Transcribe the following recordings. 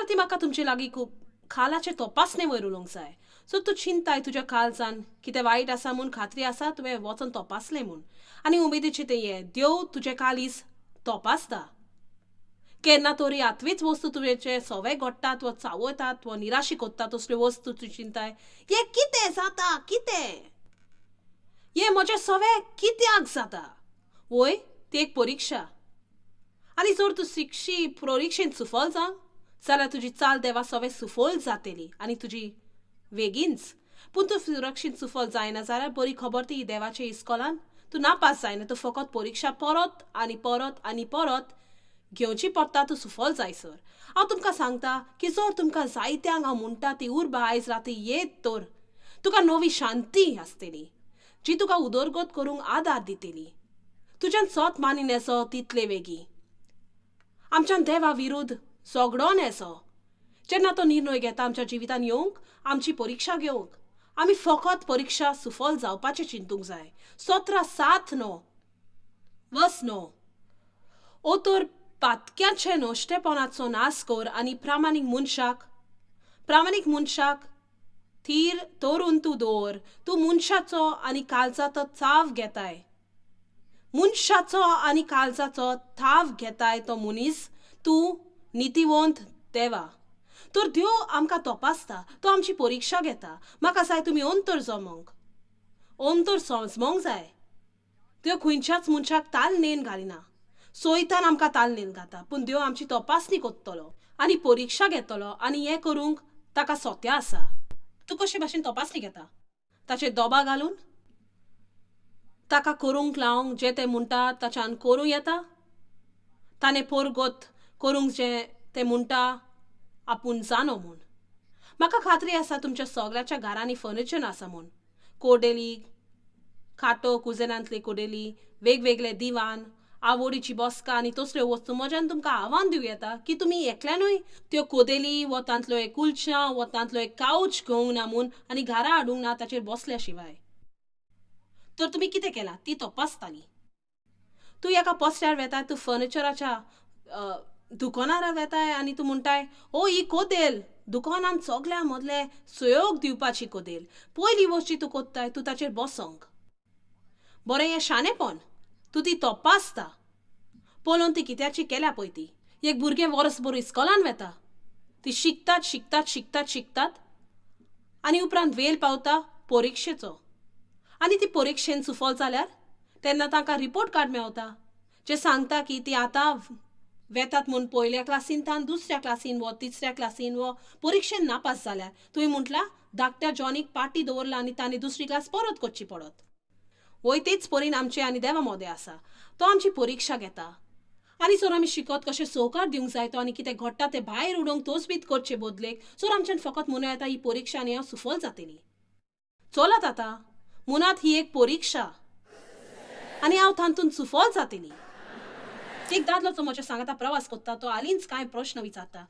राती म्हाका तुमचे लागीं खूब खालाचे तपासणे वयर उलोवंक जाय. सो तूं चिंताय तुज्या काळजान कितें वायट आसा म्हूण खात्री आसा तुवें वचोन तपासलें म्हूण आनी उमेदीचें तें हें देव तुजें काळीज तपासता. केन्ना तरी आतवीच वस्तू तुवें सवे घडटात वा चावयतात वा निराशी कोत्ता तसल्यो वस्तू तूं चिंताय हें कितें जाता, कितें हें म्हजें सवे कित्याक जाता? वय ती एक परिक्षा आनी जर तूं शिक्षी परिक्षेंत सुफल जावंक जाल्यार तुजी चाल देवा सवे सुफल जातली आनी तुजी वेगींच. पूण तूं सुरक्षीत सुफल जायना जाल्यार बरी खबर ती देवाचे इस्कोलान तूं नापास जायना, तूं फकत परिक्षा परत आनी परत आनी परत घेवची पडटा तूं सुफल जायसर. हांव तुमकां सांगता की जर तुमकां जायत्यांक हांव म्हणटा ती उर्बा आयज राती येत तर तुका नवी शांती आसतली जी तुका उदरगत करूंक आदार दितली. तुज्यान सोत मानी नेसो तितले वेगीं. आमच्यान देवा विरुद्ध झगडो नेसो जेन्ना तो निर्णय घेता आमच्या जिवितान येवंक, आमची परिक्षा घेवंक. आमी फकत परिक्षा सुफल जावपाचें चिंतूंक जाय. 17:7 न्हू वस न्हू ओ तर पातक्याचे नश्टेपणाचो नाश कर आनी प्रामाणीक मनशाक थीर तरून तूं दवर. तूं मनशाचो आनी काळजाचो थाव घेताय, मनशाचो आनी काळजाचो थाव घेताय तो मनीस तूं नितीवंत देवा. तर देव आमकां तपासता, तो आमची परिक्षा घेता. म्हाका जाय तुमी अंतर जमोंक, अंतर समजोंक जाय. देव खंयच्याच मनशाक ताल नेन घालिना, सोयतान आमकां ताल नेन घाता, पूण देव आमची तपासणी करतलो आनी परिक्षा घेतलो आनी हें करूंक ताका सोत्या आसा. तूं कशे भाशेन तपासणी घेता? ताचेर दोबा घालून ताका करूंक लावंक जें तें म्हणटा ताच्यान करूं येता? ताणें पोरगत करूंक जें तें म्हणटा आपूण जाणो म्हूण. म्हाका खात्री आसा तुमच्या सगळ्याच्या घरांनी फर्निचर आसा म्हूण. कोडेली, खाटो, कुजनांतली कोडेली, वेगवेगळे दिवान, आवडीची बसका आनी तसल्यो वस्तू म्हज्यान तुमकां आव्हान दिवं येता की तुमी एकल्यानूय त्यो कोदेली वा तांतल्यो एक कुलच्या वा तांतलो एक कावच घेवंक ना म्हूण आनी घरा हाडूंक ना ताचेर बसल्या शिवाय. तर तुमी कितें केलां? ती तपासताली. तूं एका पसऱ्यार वेताय, तूं फर्निचराच्या दुकानार वेताय आनी तूं म्हणटाय ओ ही कोदेल दुकानान सगळ्या मदले सहयोग दिवपाची कोदेल. पयली वस्त जी तूं कोत्ताय तूं ताचेर बसोंक. बरें हें शाणेपण, तूं ती तपासता पळोवन ती कित्याची केल्या पळय ती. एक भुरगें वर्सभर इस्कोलान वेता, ती शिकतात शिकतात शिकतात शिकतात आनी उपरांत वेळ पावता परिक्षेचो आनी ती परिक्षेन सुफल जाल्यार तेन्ना तांकां रिपोर्ट कार्ड मेवता जे सांगता की ती आतां वेतात म्हूण पयल्या क्लासीन तान दुसऱ्या क्लासीन वो तिसऱ्या क्लासीन वो परिक्षेन नापास जाल्यार तुवें म्हटलां धाकट्या जॉनीक पार्टी दवरला आनी तांणी दुसरी क्लास परत करची पडत. वय तेच परीन आमचे आनी देवा मोदें आसा. तो आमची परिक्षा घेता आनी जर आमी शिकत कशें सवकार दिवंक जाय तो आनी कितें घडटा तें भायर उडोवंक तोचबीत करचे बदलेक जर आमच्यान फकत म्हणूं येता ही परिक्षा आनी हांव सुफल जातली. चलात आतां मुनात ही एक परिक्षा आनी हांव तातूंत सुफल जातली. एक दादलो जो म्हज्या सांगाता प्रवास करता तो हालींच कांय प्रश्न विचारता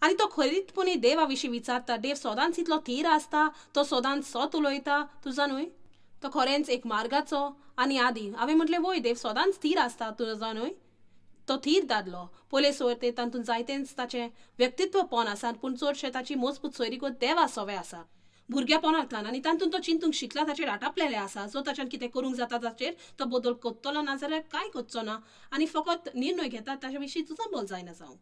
आनी तो खरीतपणी देवा विशीं विचारता. देव सदांच इतलो थीर आसता, तो सदांच सत उलयता, तुजा न्हय? तो खरेंच एक मार्गाचो आनी आदी. हांवें म्हटलें वय देव सदांच थीर आसता, तुजा न्हय? तो थीर दादलो पयले सोयरते तातूंत जायतेंच ताचें व्यक्तित्वपण आसा, पूण चडशें ताची मजबूत सोयरीगत देवा सवे आसा भुरगेपणांतल्यान आनी तातूंत तो चिंतूंक शिकला, ताचेर आटापलेलें आसा. जो ताच्यान कितें करूंक जाता ताचेर तो बदल करतलो, ना जाल्यार कांय करचो ना आनी फकत निर्णय घेता ताचे विशीं तुजो जायना जावंक.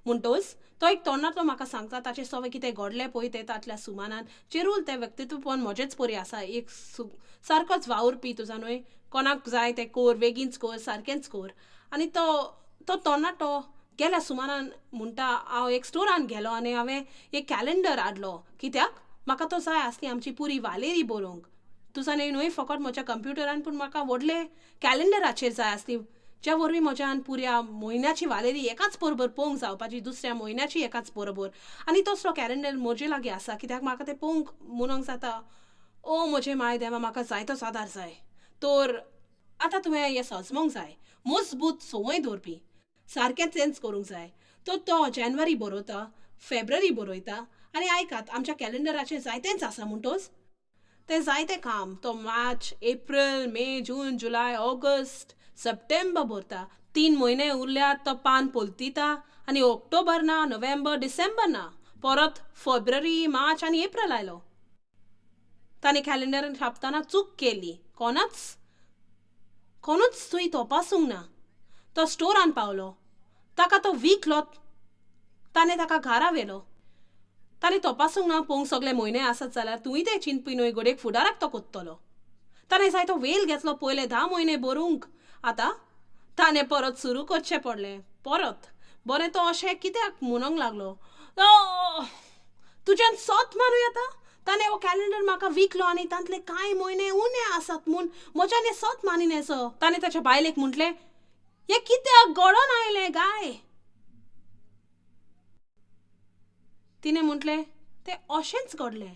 म्हणटच तो एक तरणाटो म्हाका सांगता ताचें सगळें कितें घडलें पळय तें तातल्या सुमानान चेरूल तें व्यक्तित्वपण म्हजेच परी आसा. एक सारकोच वावुरपी तुजा न्हय, कोणाक जाय तें कोर, वेगींच कोर, सारकेंच कोर. आनी तो तरणाटो गेल्या सुमानान म्हणटा हांव एक स्टोरान गेलो आनी हांवें एक कॅलेंडर हाडलो कित्याक म्हाका तो जाय आसली आमची पुरी वालेरी बरोवंक. तुजा न्हय न्हय फकत म्हज्या कंप्युटरान पूण म्हाका व्हडले कॅलेंडराचेर जाय आसली ज्या वरवीं म्हज्यान पुऱ्या म्हयन्याची वालेरी एकाच बरोबर पळोवंक जावपाची, दुसऱ्या म्हयन्याची एकाच बरोबर. आनी तसलो कॅलेंडर म्हजे लागीं आसा कित्याक म्हाका तें पळोवंक म्हणूंक जाता ओ म्हजे माय देवा म्हाका जायतोच आदार जाय. तर आतां तुवें हें सजमोंक जाय, मजबूत संवय दवरपी, सारकें तेंच करूंक जाय. तर तो जानेवारी बरोवता, फेब्रुवारी बरयता आनी आयकात आमच्या कॅलेंडराचेर जायतेंच आसा म्हणटच तें जायतें काम तो मार्च, एप्रील, मे, जून, जुलय, ऑगस्ट, सप्टेंबर भरता. 3 म्हयने उरल्यात तो पान पलतिता आनी ऑक्टोबर ना, नोव्हेंबर, डिसेंबर ना, परत फेब्रुवारी, मार्च आनी एप्रिल आयलो. ताणें कॅलेंडरान छापतना चूक केली. कोणूच थंय तपासूंक ना. तो स्टोरान पावलो, ताका तो विकलो, ताणें ताका घरा व्हेलो. ताणें तपासूंक ना पळोवंक सगळे म्हयने आसत जाल्यार तूंय तें चिंतपी न्हय घडयेक फुडाराक तो कोत्तलो. ताणें जायतो वेळ घेतलो पयले 10 म्हयने बरोवंक. आतां ताणें परत सुरू करचें पडलें. परत बरें तो अशें कित्याक म्हणूंक लागलो, तुज्यान सत मानूं येता? ताणें हो कॅलेंडर म्हाका विकलो आनी तांतले कांय म्हयने उणे आसात म्हूण म्हज्यान हें सत मानिनासो. ताणें ताच्या बायलेक म्हटलें, हें कित्याक घडोवन आयलें गाय? तिणें म्हटलें, तें अशेंच घडलें,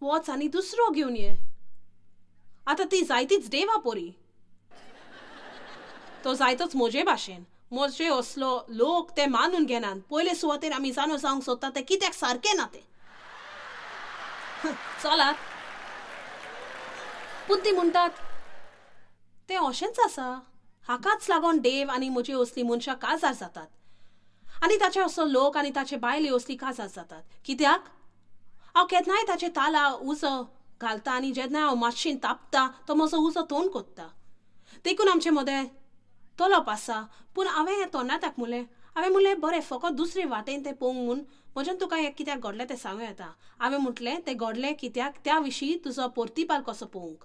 वच आनी दुसरो घेवन ये. आतां ती जायतीच देवा पोरी, तो जायतोच म्हजे भाशेन. म्हजे असलो लोक ते मानून घेनात. पयले सुवातेर आमी जाणो जावंक सोदता तें कित्याक सारकें ना तें. चलात. पूण ती म्हणटात तें अशेंच आसा. हाकाच लागून देव आनी म्हजी असली मनशां काजार जातात आनी ताचे असो लोक आनी ताचे बायले असली काजार जातात. कित्याक हांव केन्नाय ताचे ताला उजो घालता आनी जेन्ना हांव मातशेन तापता तो म्हजो उजो तोंड कोत्ता. देखून आमचे मदें तोलप आसा. पूण हांवें ह्या तरणाट्याक म्हणलें, हांवें म्हणलें बरें फकत दुसरे वाटेन तें पळोवंक म्हूण म्हज्यान तुका हें कित्याक घडलें तें सांगूं येता. हांवें म्हटलें तें घडलें कित्याक त्या विशीं तुजो प्रतिपाल कसो पळोवंक.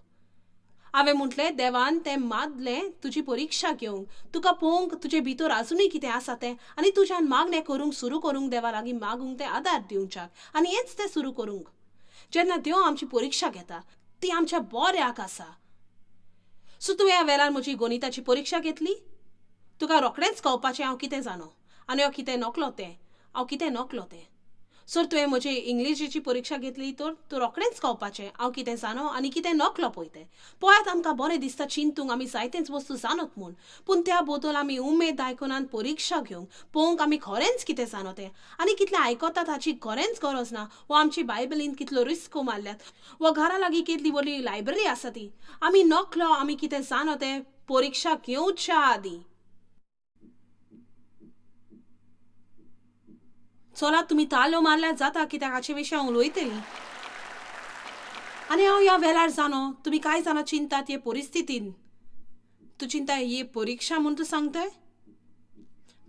हांवें म्हटलें देवान तें मागलें तुजी परिक्षा घेवंक, तुका पळोवंक तुजे भितर आजुनूय कितें आसा तें, आनी तुज्यान मागणें करूंक सुरू करूंक देवा लागीं मागूंक तें आदार दिवच्याक आनी हेंच तें सुरू करूंक. जेन्ना देव आमची परिक्षा घेता ती आमच्या बऱ्याक आसा. सो तुवें ह्या वेळार म्हजी गणिताची परिक्षा घेतली, तुका रोखडेंच कळपाचें हांव कितें जाणो आनी हांव कितें नकलो तें, हांव कितें नकलो तें. सर तुवें म्हजी इंग्लिशीची परिक्षा घेतली तर तूं रोखडेंच कळपाचें हांव कितें जाणो आनी कितें नकलो पळय तें. पळयात आमकां बरें दिसता चिंतूंक आमी जायतेच वस्तू जाणत म्हूण, पूण त्या बदल आमी उमेद आयकुनान परिक्षा घेवंक पळोवंक आमी खरेंच कितें जाणो तें आनी कितलें आयकतात हाची खरेंच गरज ना. वा आमची बायबलीन कितलो रिस्को मारल्यात वा घरा लागीं कितली व्हडली लायब्ररी आसा ती आमी नकलो आमी कितें जाणो तें परिक्षा घेवच्या आदीं. चला तुमी तालो मारल्यार जाता कित्याक हाचे विशीं हांव उलयतली. आनी हांव ह्या वेळार जाणो तुमी कांय जाणां चिंतात हे परिस्थितीन. तूं चिंता ही परिक्षा म्हूण तूं सांगताय?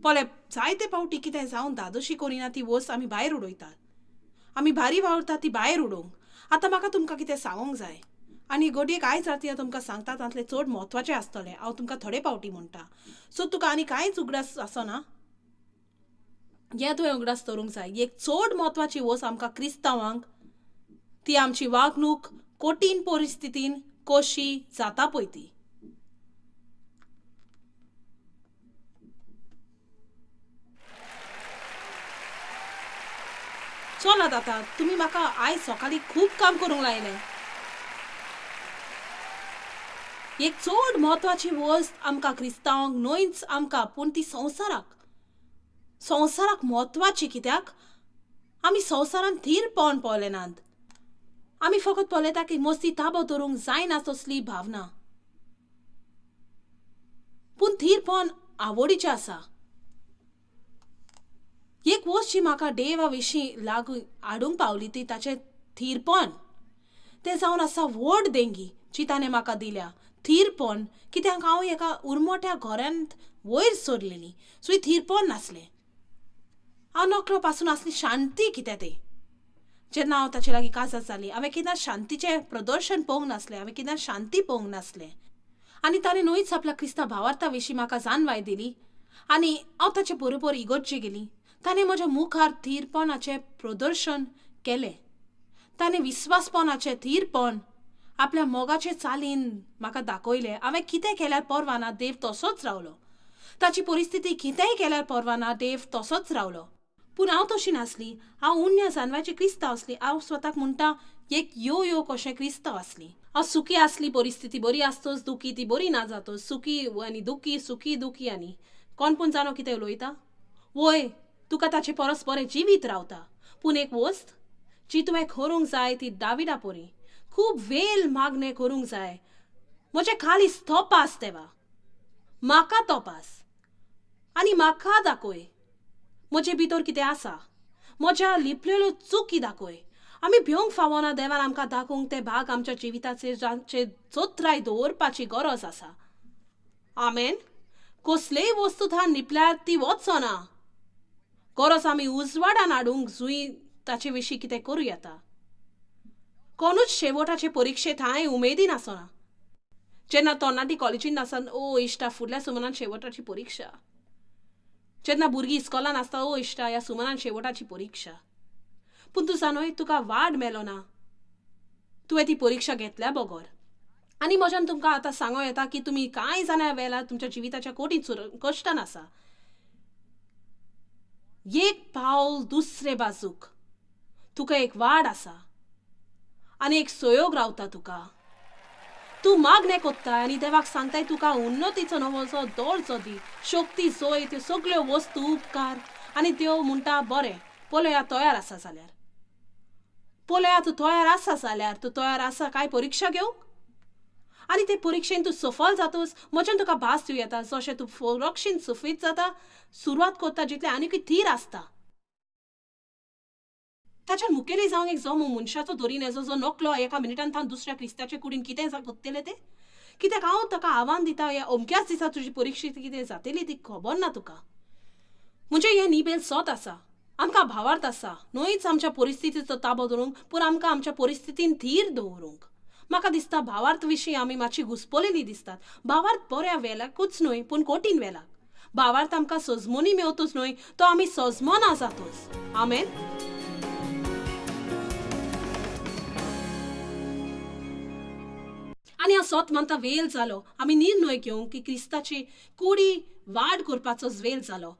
पळय जायते फावटी कितें जावन धादोशी करिना ती वस्त आमी भायर उडयतात, आमी भारी वावुरतात ती भायर उडोवंक. आतां म्हाका तुमकां कितें सांगूंक जाय आनी घडयेक आयज राती हांव तुमकां सांगता तांतलें चड म्हत्वाचें आसतलें. हांव तुमकां थोडे फावटी म्हणटा. सो तुका आनी कांयच उगडास आसना हें तुवें उगडास दवरूंक जाय. एक चड म्हत्वाची वस्त आमकां क्रिस्तांवांक ती आमची वागणूक कठीण परिस्थितीन कशी जाता पळय ती. चलात आतां तुमी म्हाका आयज सकाळीं खूब काम करूंक लायलें. एक चड म्हत्वाची वस्त आमकां क्रिस्तांवांक न्हयच आमकां पूण ती संवसाराक, संवसाराक म्हत्वाची. कित्याक आमी संवसारान थीरपण पळयनात, आमी फकत पळयता की मस्ती ताबो धरूंक जायना तसली भावना, पूण थीरपण आवडीचें आसा. एक वस्त जी म्हाका देवा विशीं लागू हाडूंक पावली ती ताचें थीरपण. तें जावन आसा व्हड देंगी जी ताणें म्हाका दिल्या थीरपण. कित्याक हांव एका उरमोट्या घरांत वयर सरलेली, सो थीरपण नासलें. हांव नकळो पासून आसली शांती कितें तें. जेन्ना हांव ताचे लागीं काजार जाली हांवें केन्ना शांतीचें प्रदर्शन पळोवंक नासलें, हांवें केन्ना शांती पळोवंक नासलें. आनी ताणें न्हयच आपल्या क्रिस्तांव भावार्था विशीं म्हाका जाणवाय दिली आनी हांव ताचे बरोबर इगर्जे गेली. ताणें म्हज्या मुखार थीरपणाचें प्रदर्शन केलें. ताणें विस्वासपणाचें थीरपण आपल्या मोगाचे चालीन म्हाका दाखयलें. हांवें कितें केल्यार पर्वा ना, देव तसोच रावलो. ताची परिस्थिती कितेंय केल्यार पर्वा ना, देव तसोच रावलो. पूण हांव तशी नासली. हांव उण्या जानवाची क्रिस्तांव आसली. हांव स्वताक म्हणटा एक यो यो कशें क्रिस्तांव आसली. हांव सुखी आसली, परिस्थिती बरी आसतच दुखी ती बरी ना जातच, सुखी आनी दुखी, सुखी दुखी. आनी कोण पूण जाणो कितें उलयता, वय तुका ताचे परस बरें जिवीत रावता. पूण एक वस्त जी तुवें करूंक जाय ती दाविदा परी खूब वेळ मागणें करूंक जाय. म्हजें खालीस तपास देवा, म्हाका तपास आनी म्हाका दाखय म्हजे भितर कितें आसा, म्हज्या लिपलेल्यो चुकी दाखय. आमी भिवंक फावना देवान आमकां दाखोवंक ते भाग आमच्या जिविताचेर जांचे चोत्राय दवरपाची गरज आसा. आमेन. कसलेय वस्तू थान लिपल्यार ती वचना. गरज आमी उजवाडान हाडूंक जुंय ताचे विशीं कितें करूं येता. कोणूच शेवटाचे परिक्षेंत हांवें उमेदीन आसना. जेन्ना तरणाटी कॉलेजीन आसता, ओ इश्टा फुडल्या सुमनान शेवटाची परिक्षा. जेन्ना भुरगीं इस्कॉलान आसता, ओ इश्टा ह्या सुमनान शेवटाची परिक्षा. पूण तूं जाणय तुका वाड मेलो ना तुवें ती परिक्षा घेतल्या बगर. आनी म्हज्यान तुमकां आतां सांगो येता की तुमी कांय जाणां वेळार तुमच्या जिविताच्या कठीण कश्टान आसा. एक पावल दुसरे बाजूक तुका एक वाड आसा आनी एक सहयोग रावता तुका. तूं मागणें कोत्ताय आनी देवाक सांगताय तुका उन्नतीचो नवोचो दर्जो दी, शक्ती सोय, त्यो सगल्यो वस्तू उपकार. आनी देव म्हणटा बरें पळया तयार आसा जाल्यार, पळया तूं तयार आसा जाल्यार, तूं तयार आसा काय परिक्षा घेवंक? आनी ते परिक्षेन तूं सफल जातोस म्हज्यान तुका भास दिवं येता. जशें तूं फरक्षीन सुफीत जाता, सुरवात करता जितलें आनीकय थीर आसता. ताच्यान मुखेली जावंक एक जमो मनशाचो धरीन येजो जो नकलो एका मिनटान तान दुसऱ्या क्रिस्ताचे कुडीन कितें करतलें तें. कित्याक हांव ताका आव्हान दिता ह्या अमक्याच दिसा तुजी परिक्षा कितें जातली ती खबर ना तुका. म्हणजे हें निबेल सत आसा, आमकां भावार्थ आसा न्हयच आमच्या परिस्थितीचो ताबो दवरूंक, पूण आमकां आमच्या परिस्थितीन थीर दवरूंक. म्हाका दिसता भावार्थ विशीं आमी मातशी घुस्पलेली दिसतात. भावार्थ बऱ्या वेलाकूच न्हय पूण कठीण वेलाक. भावार्थ आमकां सजमोनी मेवतूच न्हय, तो आमी सजमना जातोच. आमेन. आनी हांव सत मानता वेल जालो आमी निर्णय घेवंक की क्रिस्ताची कुडी वाड करपाचो वेल जालो.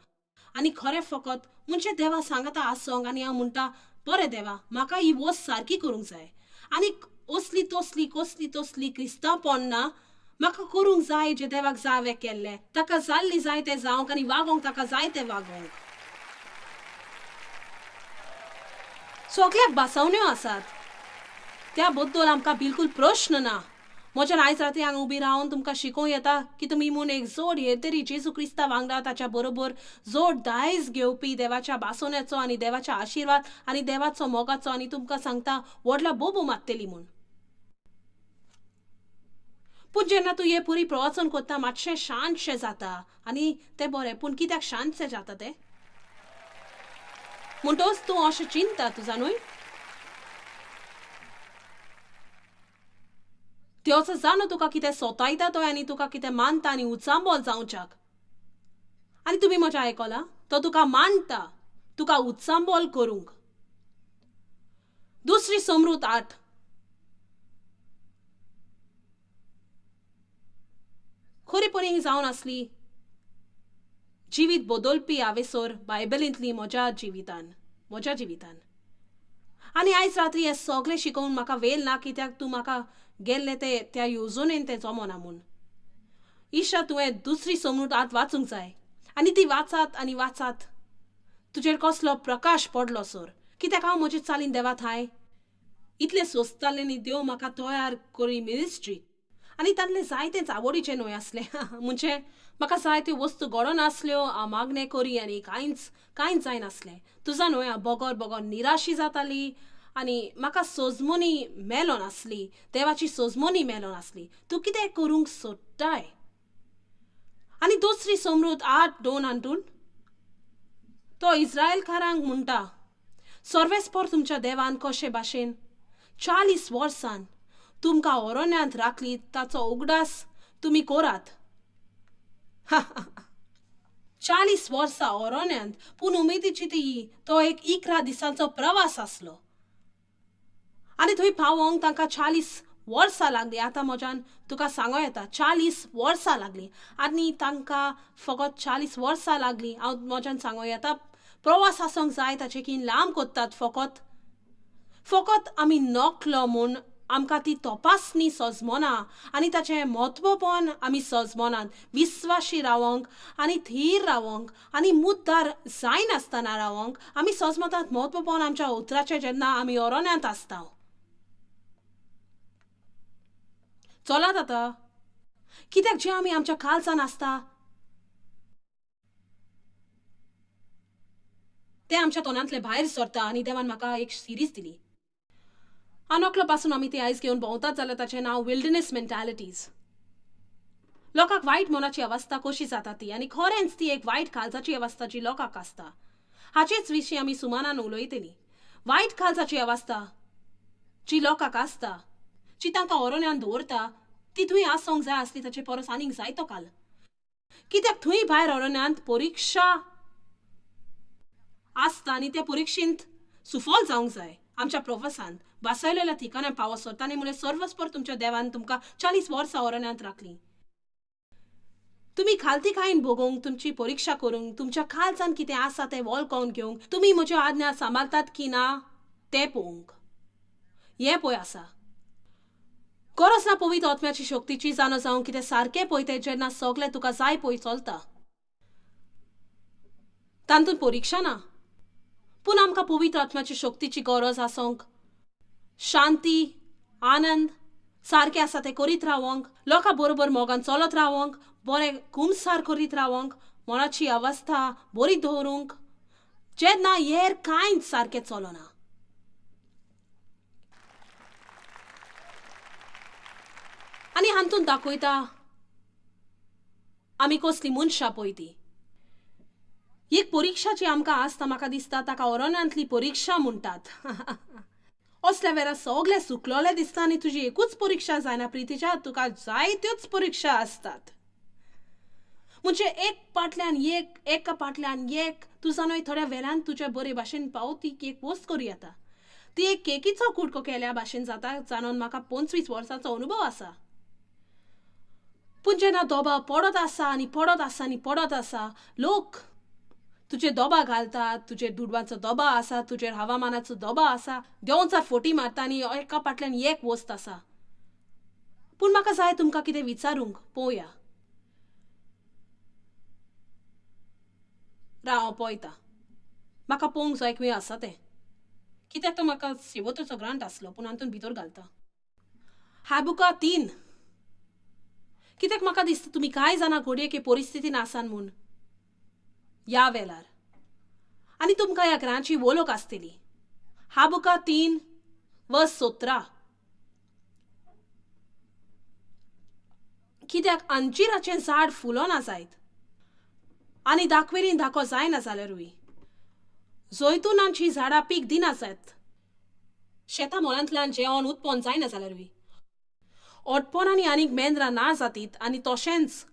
आनी खरें फकत म्हणजे देवा सांगता आसोंक आनी हांव म्हणटा बरें देवा म्हाका ही वस्त सारकी करूंक जाय आनी असली तसली कसली तसली क्रिस्तांवपण ना, म्हाका करूंक जाय जें देवाक जाय केल्लें, ताका जाल्ली जाय तें जावंक आनी वागोवंक ताका जाय तें वागोवंक. सगल्याक भासावण्यो आसात त्या बद्दल आमकां बिलकूल प्रश्न ना. म्हज्यान आयज राती हांगा उबी रावन तुमकां शिकोवंक येता की तुमी म्हूण एक जोड हे तरी जेजू क्रिस्ता वांगडा ताच्या बरोबर जोड दायज घेवपी देवाच्या भासोण्याचो आनी देवाच्या आशिर्वाद आनी देवाचो मोगाचो आनी तुमकां सांगता व्हडलो बोबो मारतली म्हूण. पूण जेन्ना तूं हे पुरी प्रवचन करता मातशें शांतशें जाता आनी तें बरें, पूण कित्याक शांतशें जाता तें म्हणटच तूं अशें चिंता तुजा न्हय. देवाचो जाणो तुका कितें सोतायता तो आनी तुका कितें मानता आनी उचांबळ जावच्याक. आनी तुमी म्हजें आयकलां, तो तुका मानता तुका उचांबळ करूंक. दुसरी समृत 8. खरेपणी ही जावन आसली जिवीत बदलपी आवेसर बायबलींतली म्हज्या जिवितान, म्हज्या जिवितान. आनी आयज रात्री हें सगळें शिकोवन म्हाका वेल ना कित्याक तूं म्हाका गेल्लें तें त्या येवजणेन तें जमना म्हूण. इशा तुवें दुसरी समृत 8 वाचूंक जाय आनी ती वाचात आनी वाचात तुजेर कसलो प्रकाश पडलो सर. कित्याक हांव म्हजे चालीन देवा थांय इतलें सोंसतालें न्ही देव म्हाका तयार करी मिनिस्ट्री आनी तांतलें जायतेंच आवडीचें न्हय आसलें. म्हणजे म्हाका जायत्यो वस्तू घडोनासल्यो, हांव मागणें करी आनी कांयच कांयच जायनासलें. तुजा न्हय हांव बगर बगर निराशी जाताली आनी म्हाका सजमोनी मेलोनासली, देवाची सजमोनी मेलोनासली. तूं कितें करूंक सोदताय? आनी दुसरी समृत 8:2 हातून तो इस्रायलकारांक म्हणटा, सर्वेस्पर तुमच्या देवान कशे भाशेन 40 वर्सान तुमकां अरण्यांत राखली ताचो उगडास तुमी करात. 40 वर्सां अरण्यांत, पूण उमेदीची ती तो एक 11 दिसांचो प्रवास आसलो आनी थंय पावोंक तांकां 40 वर्सां लागलीं. आतां म्हज्यान तुका सांगो येता 40 वर्सां लागलीं आनी तांकां फकत 40 वर्सां लागलीं. हांव म्हज्यान सांगो येता प्रवास आसूंक जाय ताचे की लांब करतात फकत फकत आमी नकलो म्हूण आमकां ती तपासणी सजमना आनी ताचें म्हत्वपण आमी सजमनात. विस्वाशी रावंक आनी थीर रावंक आनी मुद्दार जायनासतना रावंक आमी सजमतात म्हत्वपण आमच्या उतराचें जेन्ना आमी अरण्यांत आसता. चलात आतां कित्याक जें आमी आमच्या काळजान आसता तें आमच्या तोंडांतलें भायर सरता आनी देवान म्हाका एक सिरीज दिली. आनोकलो पासून आमी ती आयज घेवन भोंवतात जाल्यार ताचें नांव विल्डनेस मेंटालिटीज. लोकांक वायट मनाची अवस्था कशी जाता ती आनी खरेंच ती एक वायट काळजाची अवस्था जी लोकांक आसता. हाचेच विशीं आमी सुमानान उलयतली. वायट काळजाची अवस्था जी लोकांक आसता, जी तांकां ओरोन्यान दवरता, ती थंय आसूंक जाय आसली ताचे परस आनीक जायतो काल. कित्याक थंय भायर ओरोन्यांत परिक्षा आसता आनी त्या परिक्षेंत सुफल जावंक जाय. आमच्या प्रवासांत बसयलेल्या ठिकाणां पावस तांणी म्हणलें सर्वस्पर तुमच्या देवान तुमकां 40 वर्सां ओरण्यांत राखलीं. तुमी खालती कायन भोगोवंक, तुमची परिक्षा करूंक, तुमच्या काळजान कितें आसा तें वळखून घेवंक, तुमी म्हज्यो आज्ञा सांबाळतात की ना तें पळोवंक. हें पळय आसा गरज ना पवित्र आत्म्याची शक्तीची जाणो जावंक कितें सारकें पळय तें जेन्ना सगळें तुका जाय पळय चलता. तातूंत परिक्षा ना, पूण आमकां पवित्र आत्म्याची शक्तीची गरज आसूंक, शांती, आनंद सारकें आसा तें करीत रावोंक, लोकां बरोबर मोगान चलत रावोंक, बरें कुमसार करीत रावोंक, मनाची अवस्था बरी दवरूंक, जेन्ना हेर कांयच सारकें चलना. आनी हातूंत दाखयता आमी कसली मनशां पळय ती. एक परिक्षा जी आमकां आसता म्हाका दिसता ताका ओरोनांतली परिक्षा म्हणटात. असल्या वेळार सगळें सुकलोलें दिसता आनी तुजी एकूच परिक्षा जायना प्रितीच्या, तुका जायत्योच परिक्षा आसतात. म्हणजे एक फाटल्यान एक, एका फाटल्यान एक, तूं जाणा थोड्या वेळान तुज्या बरे भाशेन पावत ती एक वस्त करूं येता. ती एक केकीचो कुडको केल्या भाशेन जाता जाणून म्हाका 25 वर्सांचो अनुभव आसा. पूण जेन्ना दबाव पडत आसा आनी पडत आसा आनी पडत आसा, लोक तुजेर दबाव घालतात, तुजेर दुडवांचो दबाव आसा, तुजेर हवामानाचो दबाव आसा, देंवचार फोटी मारता आनी एका फाटल्यान एक वस्त आसा. पूण म्हाका जाय तुमकां कितें विचारूंक, पळोवया. राव हांव पळयता, म्हाका पळोवंक जाय खंय आसा तें. कित्याक तो म्हाका शेवटचो ग्रांट आसलो पूण हातूंत भितर घालता. हाबुका 3. कित्याक म्हाका दिसता तुमी कांय जाणां घडये एके परिस्थितीन आसान म्हूण ह्या वेळार आनी तुमकां ह्या ग्रांची वळख आसतली. हाबुका 3 वर्स 17. कित्याक अंजिराचें झाड फुलोना जायत आनी दाखवेलीन धाको जायना जाल्यारूय, जैतुनांची झाडां पीक दिना जायत, शेतां मोलांतल्यान जेवण उत्पन्न जायना जाल्यारूय, ओटपणांनी आनीक मेंद्रां ना जातीत आनी तशेंच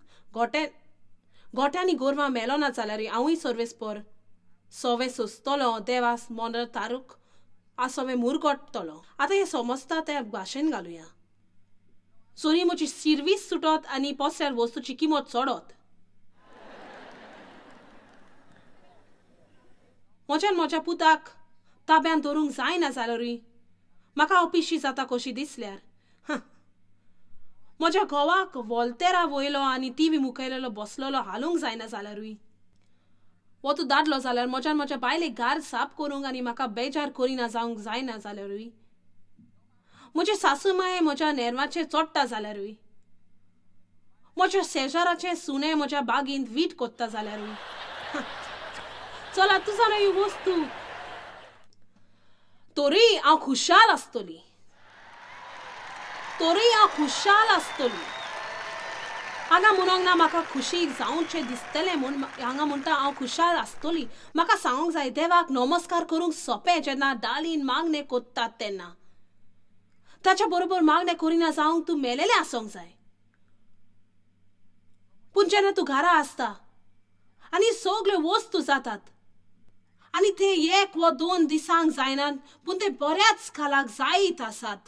गोट्यांनी गोरवां मेलोना जाल्यारूय हांवूय सर्वेस्पर सवें सोंसतलो, देवास मन तारूक आसोवें मुरगट्टलो. आतां हें समजता त्या भाशेन घालुया. जरी म्हजी सिर्वीस सुटत आनी पसऱ्यार वस्तूची किंमत चडत, म्हज्यान म्हज्या पुताक ताब्यान दवरूंक जायना जाल्यारूय म्हाका हांव पिशी जाता कशी दिसल्यार, म्हज्या घोवाक वॉल्तेरा वयलो आनी टिवी मुखयलेलो बसलेलो हालूंक जायना जाल्यारूय, वो तूं दादलो जाल्यार म्हज्यान म्हज्या बायलेक घार साफ करूंक आनी म्हाका बेजार करिना जावंक जायना जाल्यारूय, म्हजे सासू माय म्हज्या नेर्वाचेर चडटा जाल्यारूय, म्हज्या शेजाराचें सुणें म्हज्या बागींत वीट कोत्ता जाल्यारूय, चला तूं जाणा ही वस्तू तरी हांव खुशाल आसतली, तरी हांव खुशाल आसतली. हांगा म्हणूंक ना म्हाका खुशी जावचें दिसतलें म्हूण, हांगा म्हणटा हांव खुशाल आसतली. म्हाका सांगूंक जाय देवाक नमस्कार करूंक सोंपें जेन्ना डालीन मागणें कोत्तात तेन्ना. ताच्या बरोबर मागणें करिना जावंक तूं मेलेलें आसूंक जाय. पूण जेन्ना तूं घरा आसता आनी सगल्यो वस्तू जातात आनी ते 1 वा 2 दिसांक जायनात, पूण ते बऱ्याच काळाक जायत आसात.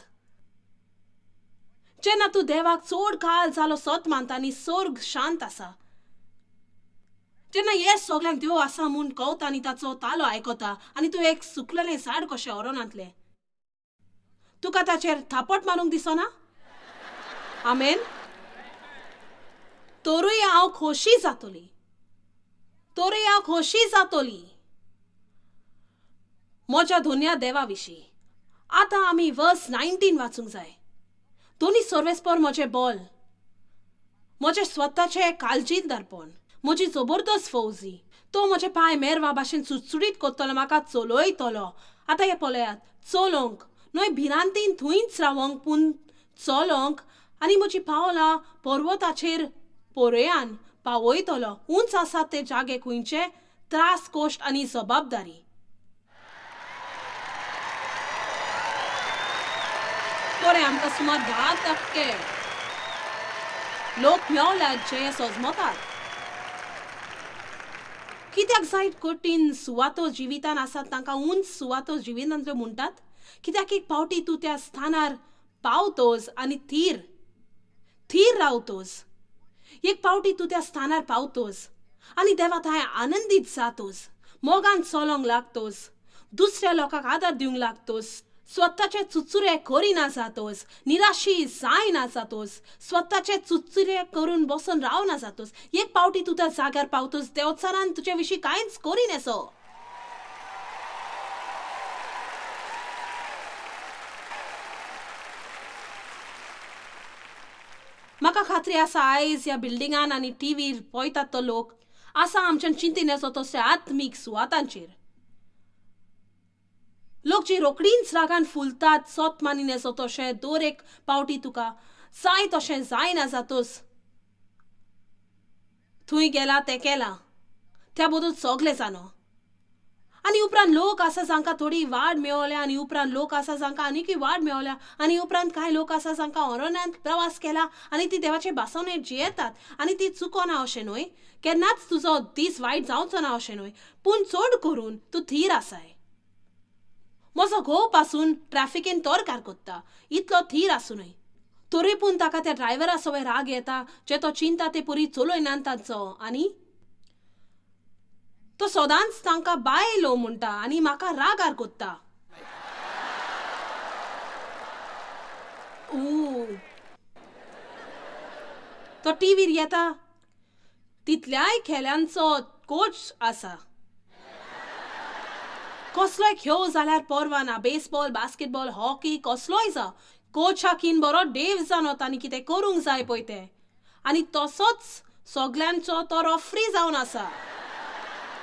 जेन्ना तूं देवाक चड काळ जालो सत मानता आनी सर्ग शांत आसा, जेन्ना हे सगल्यांक देव आसा म्हूण कवता आनी ताचो तालो आयकता आनी तूं एक सुकलेलें झाड कशें ओरोनांतलें, तुका ताचेर थापट मारूंक दिसना? आमेन. तरूय हांव खोशी जातली, तरूय हांव खोशी जातली म्हज्या धोन्या देवा विशीं. आतां आमी वर्स 19 वाचूंक जाय. दोनी सर्वेस्पर म्हजें बल, म्हजें स्वताचें काळजीदारपण, म्हजी जबरदस्त फौजी, तो म्हजे पांय मेरवा भाशेन चुडचुडीत करतलो, म्हाका चलयतलो. आतां हें पळयात, चलोवंक न्हय भिरांतीन थंयच रावोंक, पूण चलोवंक आनी म्हजी पावलां पर्वताचेर पोरयान पावयतलो. उंच आसात ते जागे खंयचे? त्रास, कश्ट आनी जबाबदारी. बरें, आमकां सुमार 10% लोक मेवल्यात जे हें सजमतात. कित्याक जायत कठीण सुवातो जिवितान आसात तांकां उंच सुवातो जिवितांतल्यो म्हणटात? कित्याक एक पावटी तूं त्या स्थानार पावतोस आनी थीर थीर रावतोस. एक पावटी तूं त्या स्थानार पावतोस आनी देवा थंय आनंदीत जातोस, मोगान चलोंक लागतोस, दुसऱ्या लोकांक आदार दिवंक लागतोस, स्वताचे चुचुरे करिना जातोस, निराशी जायना जातोस, स्वताचे चुचुरे करून बसून रावना जातोस. एक पावटी तूं त्या जाग्यार पावतोस, देवचारान तुजे विशीं कांयच करिनेसो. म्हाका खात्री आसा आयज ह्या बिल्डिंगान आनी टिवीर पळयतात तो लोक आसा आमच्यान चिंतिनेसो तसल्या आत्मीक सुवातांचेर. लोक जी रोकडींच रागान फुलतात, सोत मानिनेसो तशें दर एक पावटी तुका जाय तशें जायना जातोस. थंय गेला तें केलां त्या बदल सगलें जाणो. आनी उपरांत लोक आसा जांकां थोडी वाड मेवल्या, आनी उपरांत लोक आसा जांकां आनीकय वाड मेवल्या, आनी उपरांत कांय लोक आसा जांकां अरण्यांत प्रवास केला आनी ती देवाचे भासवणेर जियेतात आनी ती चुकोना अशें न्हय. केन्नाच तुजो दीस वायट जावचो ना अशें न्हय, पूण चड करून तूं थीर आसाय. म्हजो घोव पासून ट्रॅफिकेन तोरकार कोत्ता इतलो थीर आसुनूय, तरी पूण ताका त्या ड्रायव्हरा सवय राग येता जे तो चिंता ते पुरी चलयनान तांचो, आनी तो सदांच तांकां बायलो म्हणटा आनी म्हाका रागार कोत्ता. तो टिवीर येता तितल्याय खेळ्यांचो कोच आसा. कसलोय खेळ जाल्यार परवा ना, बेसबॉल, बास्केटबॉल, हॉकी, कसलोय जावं, कोचाकीन बरो देव जाणो तांणी कितें करूंक जाय पळय तें. आनी तसोच सगल्यांचो तो रॉफ्री जावन आसा.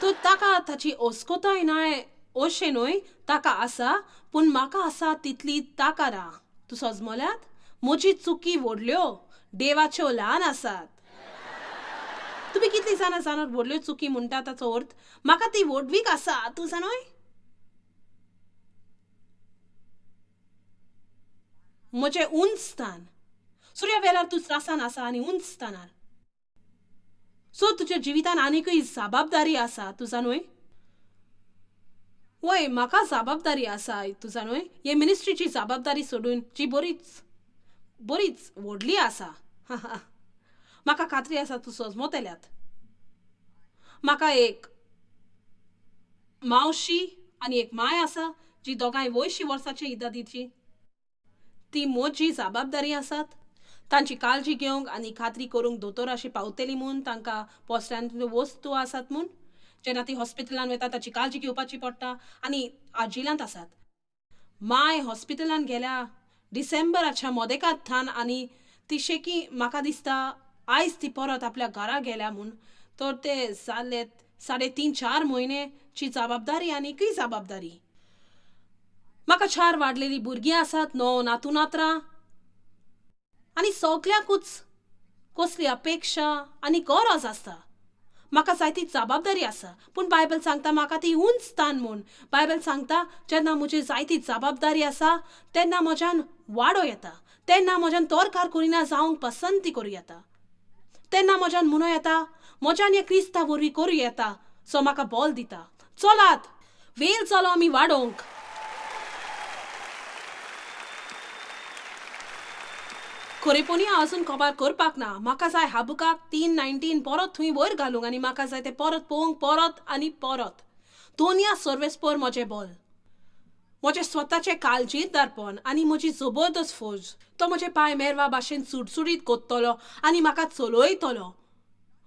तर ताका ताची अस्कोताय नाय अशें न्हय, ताका आसा, पूण म्हाका आसा तितली ताका ना. तूं सजमल्यात? म्हजी चुकी व्हडल्यो, देवाच्यो ल्हान आसात. तुमी कितली जाणां जाणात व्हडल्यो चुकी म्हणटा ताचो अर्थ? म्हाका ती व्हडवीक आसा, तूं जाणोय? म्हजें उंच स्थान. सुर्या वेल्यार तूं त्रासान आसा आनी उंच स्थानार. सो तुज्या जिवितान आनीकय जबाबदारी आसा, तूं जाणूय? वय, म्हाका जबाबदारी आसा, तूं जाणूय? हे मिनिस्ट्रीची जबाबदारी सोडून जी बरीच बरीच व्हडली आसा. म्हाका खात्री आसा तूं सजमतल्यात. म्हाका एक मावशी आनी एक माय आसा जी दोगांय वयशी वर्साची इदादीची. ती म्हजी जबाबदारी आसात तांची काळजी घेवंक आनी खात्री करूंक दोतोराशी पावतली म्हूण, तांकां पोसऱ्यांतल्यो वस्तू आसात म्हूण. जेन्ना ती हॉस्पिटलान वता ताची काळजी घेवपाची पडटा. आनी आजिलांत आसात. माय हॉस्पिटलान गेल्या डिसेंबराच्या मोदेकात थान आनी ती शेकी म्हाका दिसता आयज ती परत आपल्या घरा गेल्या म्हूण. तर ते जाले 3.5-4 म्हयनेची जबाबदारी आनीकय जबाबदारी. म्हाका 4 वाडलेलीं भुरगीं आसात, 9 नातू नातरां, आनी सगल्यांकूच कसली अपेक्षा आनी गरज आसता. म्हाका जायती जबाबदारी आसा, पूण बायबल सांगता म्हाका ती उंच स्थान म्हूण. बायबल सांगता जेन्ना म्हजी जायती जबाबदारी आसा तेन्ना म्हज्यान वाडो येता, तेन्ना म्हज्यान तोरकार करिना जावंक पसंती करूं येता, तेन्ना म्हज्यान म्हणूं येता म्हज्यान हे क्रिस्ता वरवीं करूं येता. सो म्हाका बॉल दिता, चलात वेल चलो आमी वाडोवंक. खरेपणी हांव अजून कबार करपाक ना. म्हाका जाय हाबुकाक 3:19 परत थंय वयर घालूंक आनी म्हाका जाय तें परत पळोवंक, परत आनी परत. दोनया सर्वेस्पर म्हजें बॉल, म्हजें स्वताचें काळजीदारपण आनी म्हजी जबरदस्त फौज. तो म्हजे पांय मेरवा भाशेन चुडचुडीत कोत्तलो आनी म्हाका चलयतलो.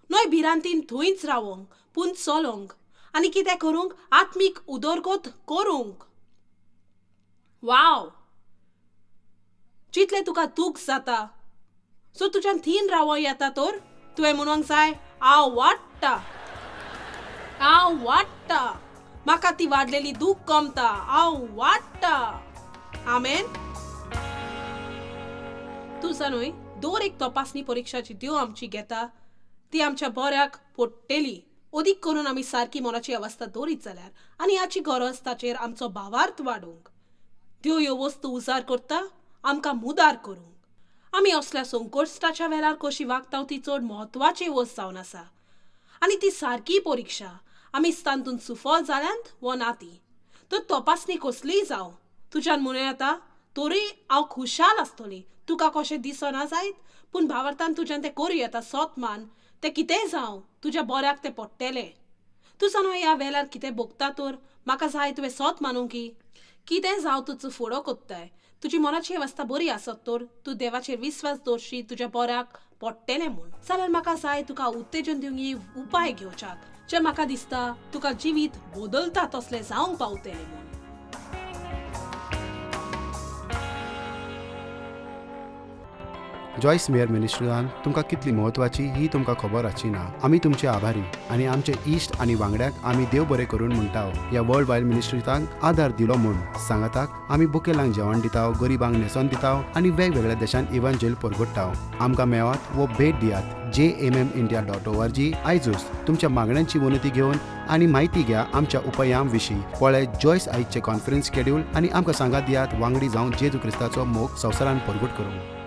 न्हय भिरांतीन थंयच रावोंक, पूण चलोंक आनी कितें करूंक, आत्मीक उदरगत करूंक. वाव, जितलें तुका दूख जाता सो तुज्यान थीन रावो येता तर तुवें म्हणूंक जाय हांव वाडटा. हांव वाडटा, म्हाका ती वाडलेली दूख गमता, हांव वाडटा. आमेन. तूं जाणूय, दर एक तपासणी परिक्षाची देव आमची घेता ती आमच्या बऱ्याक पडटेली, अदीक करून आमी सारकी मनाची अवस्था दवरीत जाल्यार आनी हाची गरज ताचेर आमचो भावार्थ वाडोवंक. देव ह्यो वस्तू उजार करता आमकां मुदार करूंक. आमी असल्या संकश्टाच्या वेळार कशी वागता ती चड म्हत्वाची वस्त जावन आसा आनी ती सारकी परिक्षा आमी तातूंत सुफल जाल्यांत वो ना ती. तर तपासणी कसलीय जावं, तुज्यान म्हणूं येता तरूय हांव खुशाल आसतली. तुका कशें दिसना जायत, पूण भावार्थान तुज्यान तें करूं येता. सोत मान, तें कितेंय जावं तुज्या बऱ्याक तें पडटेलें. तूं जाणा ह्या वेळार कितें भोगता तर म्हाका जाय तुवें सोत मानूंक की कितें जावं तुजो फुडो कोत्ताय. तुजी मनाची अवस्था बरी आसत तर तूं देवाचेर विस्वास दवरशी तुज्या बऱ्याक पडटेलें म्हूण. जाल्यार म्हाका जाय तुका उत्तेजन दिवंक उपाय घेवच्याक जे म्हाका दिसता तुका जिवीत बदलता तसलें जावंक पावतलें म्हूण. जॉयस मेयर मिनिस्ट्रीन तुमकां कितली म्हत्वाची ही तुमकां खबर आसची ना. आमी तुमचे आभारी आनी आमचे इश्ट आनी वांगड्यांक आमी देव बरें करून म्हणटा ह्या वर्ल्ड वायड मिनिस्ट्रीतांक आदार दिलो म्हूण. सांगाताक आमी बुकेलांक जेवण दिता, गरिबांक न्हेसोन दिता आनी वेगवेगळ्या देशांत इव्हांजेल परगट्टा. आमकां मेळात वो भेट दियात jmmindia.org. आयजूच तुमच्या मागण्यांची वनती घेवन आनी म्हायती घ्या आमच्या उपायां विशीं. पळय जॉयस आयजचें कॉन्फरन्स शेड्यूल आनी आमकां सांगात दियात वांगडी जावन जेजू क्रिस्ताचो मोग संवसारान परगट करूंक.